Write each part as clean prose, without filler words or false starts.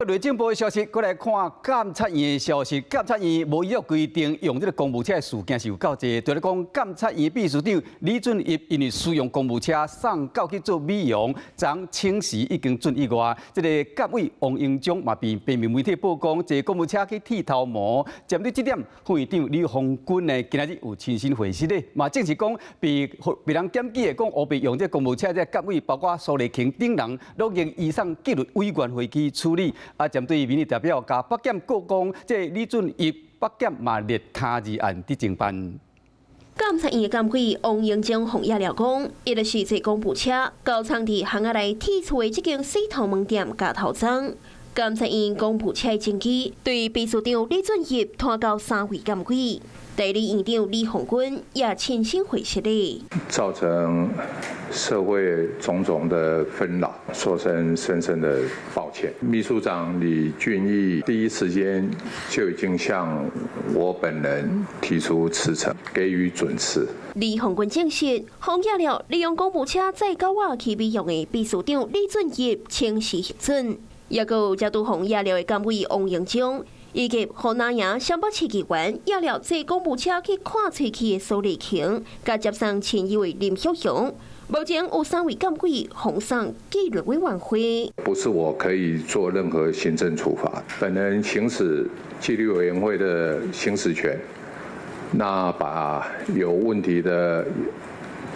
內政部的消息，閣來看監察院的消息。監察院無依照規定用這个公務車的事件是有夠濟。對咧講，監察院秘書長李俊逸因為私用公務車送狗去做美容，昨請辭已經准以外，這个監委王英章嘛被平面媒體報講，坐公務車去剃頭毛。針對這點，副院長李鴻鈞呢，今仔日有親身回實咧，嘛證實講被被人檢舉的講烏白用這个公務車，這個監委包括蘇麗琴等人，攏已經移送紀律委員會去處理。啊，針對民意代表共北檢告講，這李俊逸北檢嘛列刑事案佇偵辦。監察院監委王英章予野寮講，伊就是坐公務車到場佇巷仔內剃厝的這間洗頭毛店鉸頭鬃。監察院公務車證據對秘書長李俊逸拖到三位監委，代理院長李鴻鈞也親身回實咧。造成社會種種的紛擾，說聲深深的抱歉。秘書長李俊逸第一時間就已經向我本人提出辭呈，給予准辭。李鴻鈞證實，予野寮利用公務車載狗仔去美容的秘書長李俊逸請辭核准，也閣有才拄予野寮的監委王英章，以及予南營雙北市議員野寮坐公務車去看喙齒的蘇麗琴，佮接送親友的林秀雄。目前有三位監委予送紀律委員會。不是我可以做任何行政處罰，本人行使紀律委員會的行使權，那把有問題的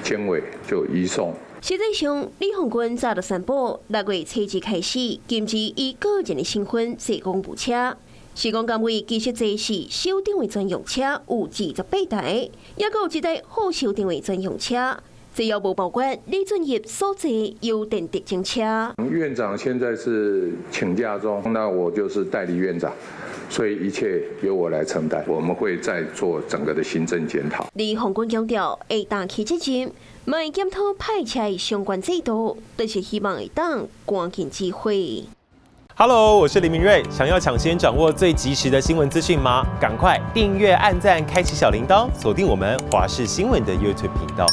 監委就移送。實際上，李鴻鈞早就宣布，6月初2開始禁止以個人的身份坐公務車。是講監委其實坐是首長的專用車有28台，也閣有一台副首長的專用車。這猶無包括李俊逸所坐郵電特警車。院長現在是請假中，那我就是代理院長，所以一切由我來承擔。我們會再做整個的行政檢討。李鴻鈞強調，會擔起責任，嘛會檢討派車的相關制度，就是希望會當趕緊指揮。 Hello，我是林明瑞。想要搶先掌握最及時的新聞資訊嗎？趕快訂閱、按讚、開啟小鈴鐺，鎖定我們華視新聞的 YouTube 頻道。